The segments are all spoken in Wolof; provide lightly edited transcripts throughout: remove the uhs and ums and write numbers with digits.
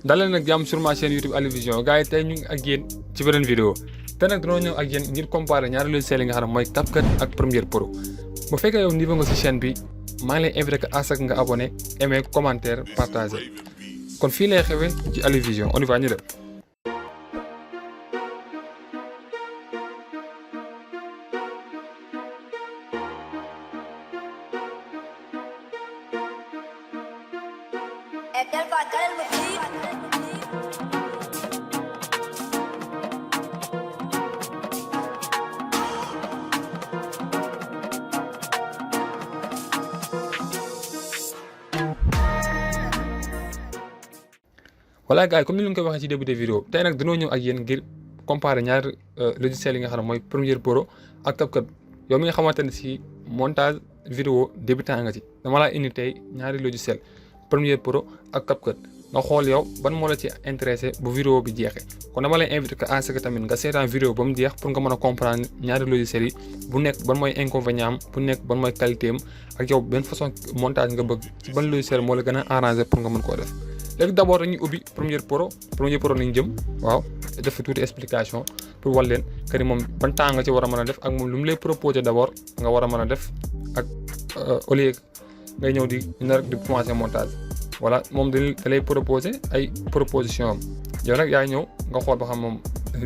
dalee nag jàmm sur ma chaîne YouTube Ali Vision gars yi tey ñu ngi ak yéen ci beneen vidéo te nag dañoo ñëw ak yéen ngir comparer ñaari logiciels yi nga xam ne mooy CapCut ak Premiere Pro. bu fekkee yow niveau nga ci chaîne bi maa ngi lay invité que à ce que nga abonné aimé commentaire partagé kon fii lay xewee ci Ali Vision on y va ñu dem. voilà gars yi comme ni ñu koy waxee ci début de vidéo tey nag dañoo ñëw ak yéen ngir comparer ñaari logiciels yi nga xam ne mooy Premiere Pro ak CapCut yow mi nga xamante ne ci montage vidéo débutant nga ci dama laa indi tey ñaari logiciel Premiere Pro ak CapCut nga xool yow ban moo la ci intéressé bu vidéo bi jeexee kon dama lay invité que à ce que tamit nga seetaan vidéo ba mu jeex pour nga mën a comprendre ñaari logiciels yi bu nekk ban mooy inconvénient am bu nekk ban mooy qualité am ak yow benn façon montage nga bëgg ci ban logiciel moo la gën a arrangé pour nga mën koo def. léegi d' abord dañuy ubbi Premiere Pro nañ jëm waaw def fi tuuti explication pour wal leen que ni moom ban temps nga ci war a mën a def ak moom lu mu lay proposé d' abord nga war a mën a def ak au lieu ngay ñëw di nar di commencé montage voilà moom da lay proposé ay proposition am yow nag yaay ñëw nga xool ba xam moom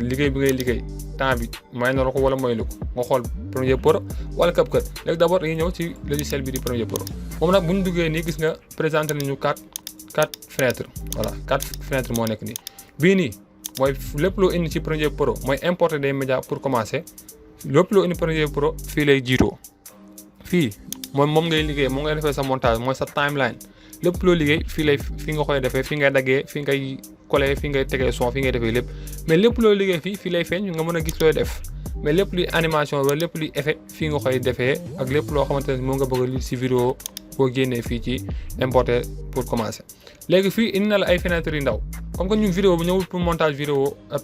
liggéey bi ngay liggéey temps bi may na la ko wala mooy lu ko nga xool Premiere Pro wala CapCut léegi d' abord dañuy ñëw ci logiciel bi di Premiere Pro moom nag bu ñu duggee nii gis nga présenté nañu quatre fenêtres voilà 4 fenêtres moo nekk nii bii nii mooy lépp loo indi ci Premiere Pro mooy importer des médias pour commencer lépp loo indi Premiere Pro fii lay jiitoo fii moom ngay liggéey moom ngay defee sa montage mooy sa timeline lépp loo liggéey fii nga koy defee fii ngay daggee fii ngay coller fii ngay tegee son fii ngay defee lépp mais lépp loo liggéey fii lay feeñ nga mën a gis looy def mais lépp luy animation wala lépp luy effet fii nga koy defee ak lépp loo xamante ne moo nga bëgg a lire ci vidéo boo génnee fii ci importer pour commencer léegi fii indi na la ay fenêtres yu ndaw comme que ñun vidéo bi ñëwul pour montage vidéo ak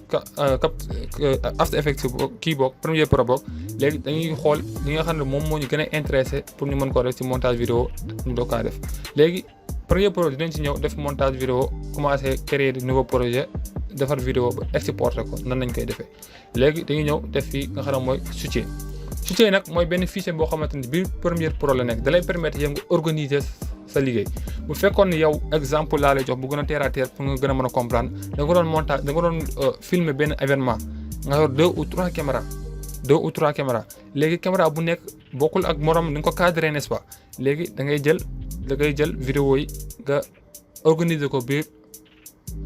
After Effects kii boog Premiere Pro boog léegi dañuy xool li nga xam ne moom moo ñu gën a intéressé pour ñu mën koo def ci montage vidéo ñu doog kaa def léegi Premiere Pro dinañ ci ñëw def montage vidéo commencer créer de nouveau projet defar vidéo ba exporter ko nan nañ koy defee léegi dañuy ñëw def fii nga xam ne mooy soutien nag mooy benn fichier boo xamante ni biir Premiere Pro la nekk da lay permettre yow nga organiser sa liggéey bu fekkoon ni yow exemple laa lay jox bu gën a terre à terre pour nga gën a mën a comprendre da nga doon montage da nga doon filmer benn événement nga yor 2 ou 3 caméras léegi caméra bu nekk bokkul ak morom ni nga ko cadré n'est-ce pas léegi da ngay jël vidéo yi nga organiser ko biir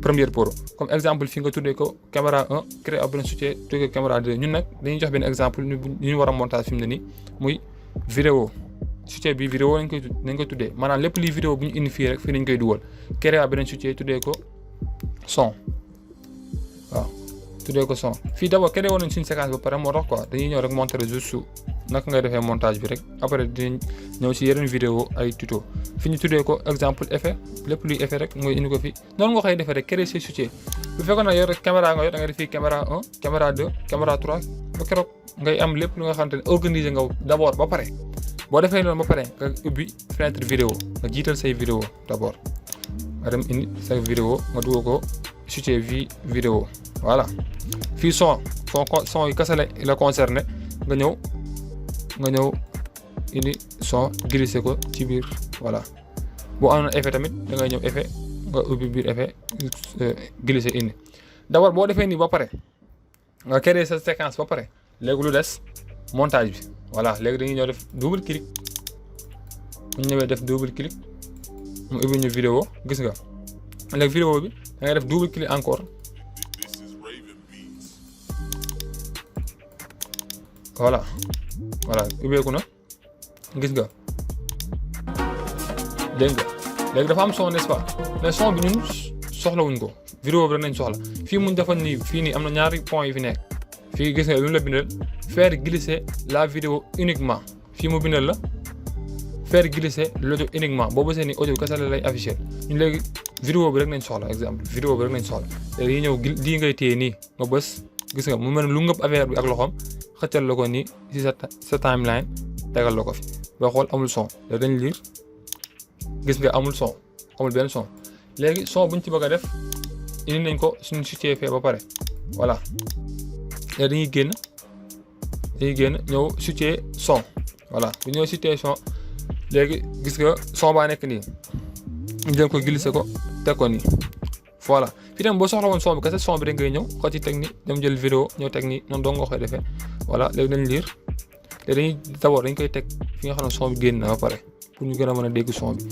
Premiere Pro comme exemple fii nga tuddee ko caméra 1 créé ab benn soutien tuddee ko caméra 2 ñun nag dañuy jox benn exemple ñu war a montage fi mu ne nii muy vidéo soutien bi vidéo nañ koy tuddee maanaam lépp lii vidéo bu ñu indi fii rek fii nañ koy dugal créé ab beneen soutien tuddee ko son waaw tuddee ko son fii d' abord créé woon nañ suñu séquence ba pare moo tax quoi dañuy ñëw rek montrer juste naka ngay defee montage bi rek après dinañ ñëw si yeneen vidéo ay tuto fi ñu tuddee ko exemple effet lépp luy effet rek mooy indi ko fi noonu nga koy defee rek créer say soutien bu fekkoon ne yor rek caméra nga yor da nga def fii caméra 1 caméra 2 caméra 3 ba keroog ngay am lépp lu nga xamante ne organiser nga d' abord ba pare boo defee noonu ba pare nga ubbi fenêtre vidéo nga jiital say vidéo d' abord nga dem indi say vidéo nga dugal ko soutien vidéo voilà fii son yi kese la concerné nga ñëw indi son glissé ko ci biir voilà boo amoon effet tamit da ngay ñëw effet nga ubbi biir effet glissé indi d'abord boo defee nii ba pare nga créer sa séquence ba pare léegi lu des montage bi voilà léegi dañuy ñëw def double clic bu ñu ñëwee def double clic mu ubbi ñu vidéo gis nga léegi vidéo bi da ngay def double clic encore voilà ubbeeku na gis nga dégg nga léegi dafa am son n'est-ce pas mais son bi ñun soxlawuñ ko vidéo bi rek nañ soxla fii muñ defoon nii fii nii am na ñaari points yu fi nekk fii gis nga lu ñu la bindal faire glisser la vidéo uniquement fii mu bindal la faire glisser l'audio uniquement boo bësee ni audio kese la lay afficher ñun léegi vidéo bi rek nañ soxla exemple vidéo bi rek nañ soxla léegi yi ñëw lii ngay téye nii nga bës gis nga mu mel ne lu ngëb affaire bi ak loxoom xëccal la ko nii si sa timeline tegal la ko fi boo xool amul son léegi dañ liir gis nga amul son amul benn son léegi son buñ ci bëgg a def indi nañ ko suñu situé fee ba pare voilà léegi dañuy génn ñëw situé son voilà bu ñëw situé son léegi gis nga son baa nekk nii ñu jël ko glissé ko teg ko nii voilà fii tam boo soxla woon son bi kese son bi da ngay ñëw xoo ci teg ni dem jël vidéo ñëw teg nii noonu doo nga koy defee voilà léegi dañ liir te dañuy d'abord dañ koy teg fi nga xam ne son bi génn na ba pare pour ñu gën a mën a dégg son bi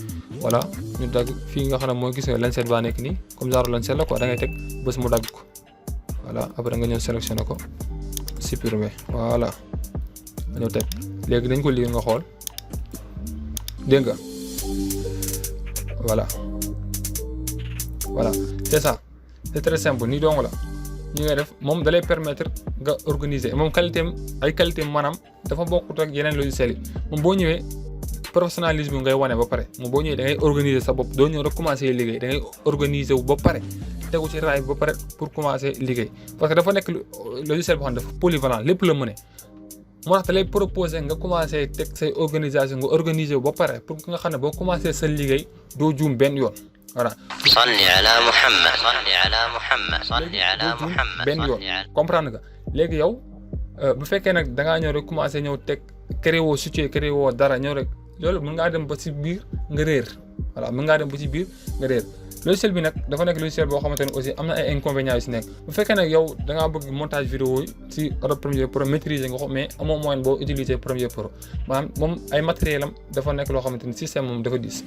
voilà ñu dagg fii nga xam ne mooy gis nga lancet baa nekk nii comme genre lancet la quoi da ngay teg bés mu dagg ko voilà après nga ñëw sélectionné ko supprimer voilà nga ñëw teg léegi dañ ko liir nga xool dégg nga voilà c'est ça c'est très simple nii dong la ñu ngay def moom da lay permettre nga organiser moom qualité am ay qualité am maanaam dafa bokkut ak yeneen logiciels yi moom boo ñëwee professionnalisme ngay wane ba pare moom boo ñëwee da ngay organiser sa bopp doo ñëw rek commencer liggéey da ngay organiser wu ba pare tegu ci raay ba pare pour commencer liggéey parce que dafa nekk logiciel boo xam ne dafa polyvalent lépp la mëne moo tax da lay proposer nga commencer teg say organisation nga organiser wu ba pare pour nga xam ne boo commencer sa liggéey doo juum benn yoon voilà. salli ala Muhammad salli ala Muhammad salli ala Muhammad benn yoon comprendre nga léegi yow bu fekkee nag da ngaa ñëw rek commencer ñëw teg créé woo situé créé woo dara ñëw rek loolu mën ngaa dem ba ci biir nga réer voilà mën ngaa dem ba ci biir nga réer logiciel bi nag dafa nekk logiciel boo xamante ne aussi am na ay inconvénients yu si nekk bu fekkee nag yow da ngaa bëgg montage vidéo yi ci Adobe Premiere Pro maîtriser nga ko mais amoo moyen boo utiliser Premiere Pro maanaam moom ay matériel am dafa nekk loo xamante ni système moom dafa diis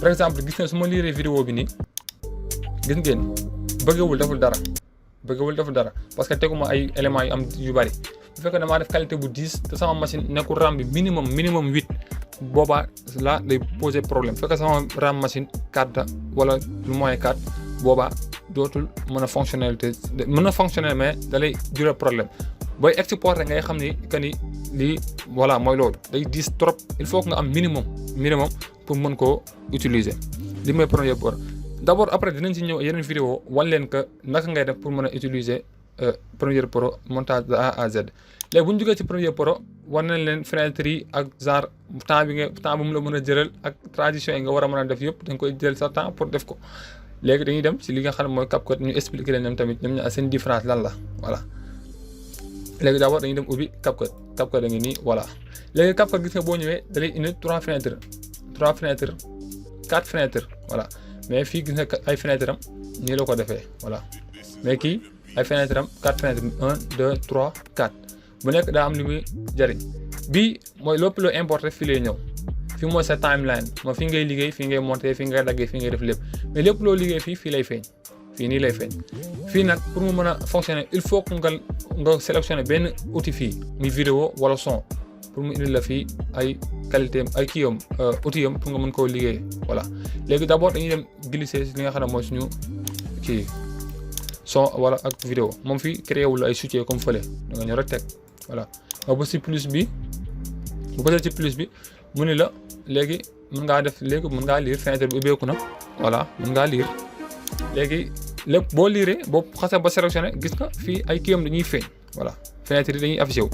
par exemple gis nga su ma liiree vidéo bi nii gis ngeen bëggewul deful dara parce que teguma ay éléments yu am yu bari bu fekkee damaa def qualité bu 10 te sama machine nekkul RAM bi minimum 8 boobaa là day poser problème bu fekkee sama RAM machine 4 wala lu moins 4 boobaa dootul mën a fonctionnalité mën na fonctionner mais da lay jural problème booy exporter ngay xam ni que ni lii voilà mooy loolu day 10 trop il faut que nga am minimum pour mën koo utiliser li mooy Premiere Pro d'abord après dinañ ci ñëw yeneen vidéo wan leen que naka ngay def pour mën a utiliser Premiere Pro montage de A à Z léegi bu ñu jógee ci Premiere Pro wan nañ leen fenêtre yi ak genre temps bu mu la mën a jëral ak transition yi nga war a mën a def yëpp dañ koy jël sa temps pour def ko léegi dañuy dem ci li nga xam ne mooy CapCut ñu expliquer leen ñoom tamit ñoom ñaar seen différence lan la voilà léegi d'abord dañuy dem ubbi CapCut da ngi nii voilà léegi CapCut gis nga boo ñëwee da lay indi 3 fenêtres 4 fenêtres voilà mais fii gis nga ay fenêtres am nii la ko defee voilà mais kii ay fenêtres am 4 fenêtres 1 2 3 4 bu nekk daa am li muy jëriñ bii mooy lépp loo importé fii lay ñëw fii mooy sa timeline mooy fi ngay liggéey fii ngay monter fii ngay daggee fii ngay def lépp mais lépp loo liggéey fii lay feeñ fii nii lay feeñ fii nag pour mu mën a fonctionner il faut que nga sélectionner benn outil fii muy vidéo wala son pour mu indil la fii ay qualité ay kii yam outil yam pour nga mën koo liggéey voilà léegi d'abord dañuy dem glisser li nga xam ne mooy suñu kii son wala ak vidéo moom fii créé wul ay soutien comme fële da nga ñëw rek teg voilà nga bës ci plus bi bu bësee ci plus bi mu ni la léegi mën ngaa lire fenêtre bi ubbeeku na voilà mën ngaa lire léegi lépp boo liiree boo xasee ba sélectionné gis nga fii ay kii yam dañuy feeñ voilà fenêtre yi dañuy affiché wu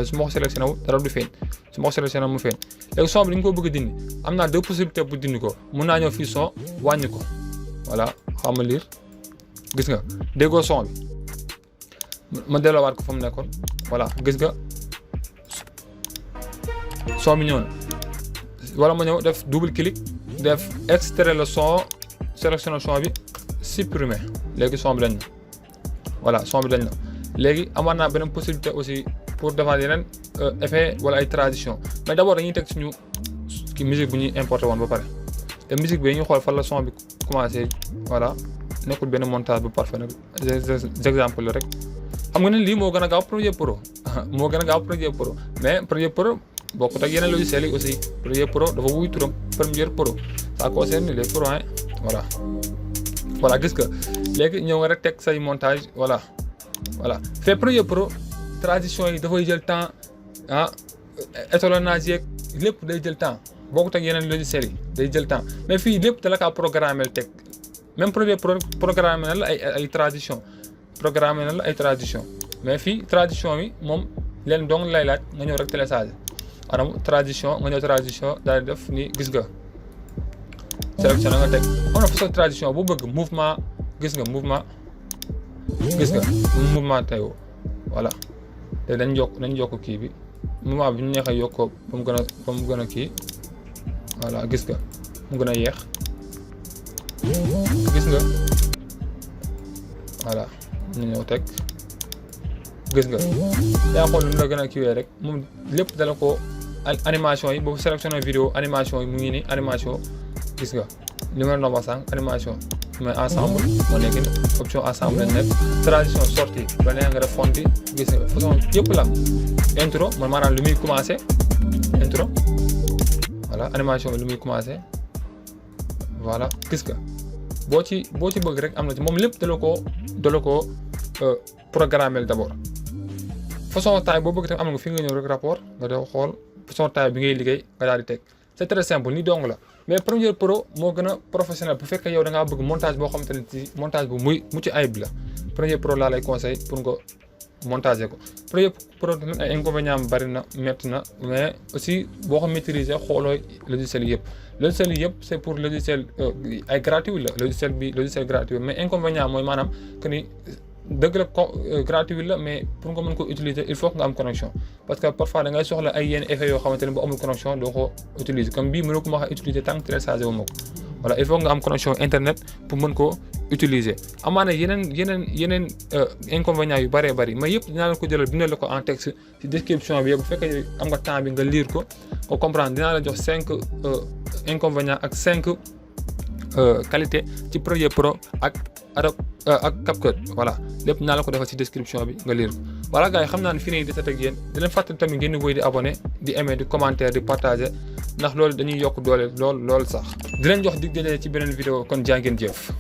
su ma ko sélectionné wu dara du feeñ su ma ko sélectionné mu feeñ léegi son bi dañu ko bëgg a dindi am naa 2 possibilités pour dindi ko mun naa ñëw fii son wàññi ko voilà xam nga lire gis nga déggoo son bi ma delloowaat ko fa mu nekkoon voilà gis nga son bi ñëw na wala ma ñëw def double clic def extraire le son sélectionné son bi supprimer léegi son bi dañ na voilà son bi dañ na léegi amaat naa beneen possibilité aussi pour defaat yeneen effet wala ay transition mais d'abord dañuy teg suñu ki musique bu ñuy importé woon ba pare te musique bi ñu xool fan la son bi commencé voilà nekkul benn montage bu parfait nag exemple la rek xam nga ne lii moo gën a gaaw Premiere Pro mais Premiere Pro bokkut ak yeneen logiciels yi aussi Premiere Pro dafa wuy turam Premiere Pro ça concerne les pros hein voilà gis nga léegi ñëw nga rek teg say montage voilà fait Premiere Pro transition yi dafay jël temps étalonnage yeeg lépp day jël temps bokkut ak yeneen logiciels yi day jël temps mais fii lépp da la kaa programmé teg même Premiere Pro programmé na la ay transition mais fii transition bi moom leen dong lay laaj nga ñëw rek télécharger maanaam transition daal di def ni gis nga sélectionné nga teg on a façon transition bu bëgg mouvement gis nga mouvement tayo voilà te dañ yokk kii bi mouvement bi ñu neexee yokk ko ba mu gën a kii voilà gis nga mu gën a yeex gis nga voilà ñu ñëw teg gis nga yaa xool nu la gën a kiiwee rek moom lépp dala ko animation yi boobu sélectionné vidéo animation yi mu ngi ni animation gis nga li ma doon wax sànq animation mais ensemble moo nekk option ensemble lañ nekk transition sortie ba neex nga def font yi gis nga façon yëpp la intro mooy maanaam lu muy commencé intro voilà animation bi lu muy commencé voilà gis nga boo ci bëgg rek am na ci moom lépp dala ko programmel d'abord façon taille boo bëgg tam am nga fi nga ñëw rek rapport nga def xool façon taille bi ngay liggéey nga daal di teg c'est très simple ni dong la mais Premiere Pro moo gën a professionnel bu fekkee yow da ngaa bëgg montage boo xamante ne ci montage bu mucc ayib la Premiere Pro laa lay conseil pour nga montager ko Premiere Pro ay inconvénients am bari na métti na mais aussi boo ko maîtriser xooloo logiciel yëpp c'est pour logiciel ay gratuit la logiciel gratuit mais inconvénient mooy maanaam que ni dëgg la gratuit la mais pour nga mën ko utiliser il faut que nga am connexion parce que parfois da ngay soxla ay yenn effets yoo xamante ne bu amul connexion doo ko utiliser comme bii mënoo ko ma utiliser tant que téléchargé wu ma ko voilà il faut nga am connexion internet pour mën koo utiliser amaana yeneen inconvénients yu bëree bëri mais yëpp dinaa leen ko jëlal bindal la ko en texte ci description bi bu fekkee am nga temps bi nga lire ko nga comprendre dinaa la jox 5 inconvénients ak 5 qualité ci Premiere Pro ak CapCut voilà lépp naa la ko defal ci description bi nga lire ko voilà gars yi xam naa ne fii nii di set ak yéen di leen fàttali tamit ngeen di wéy di abonné di aimer di commentaire di partager ndax loolu dañuy yokk doole lool sax di leen jox dig daje ci beneen vidéo kon jaa ngeen jëf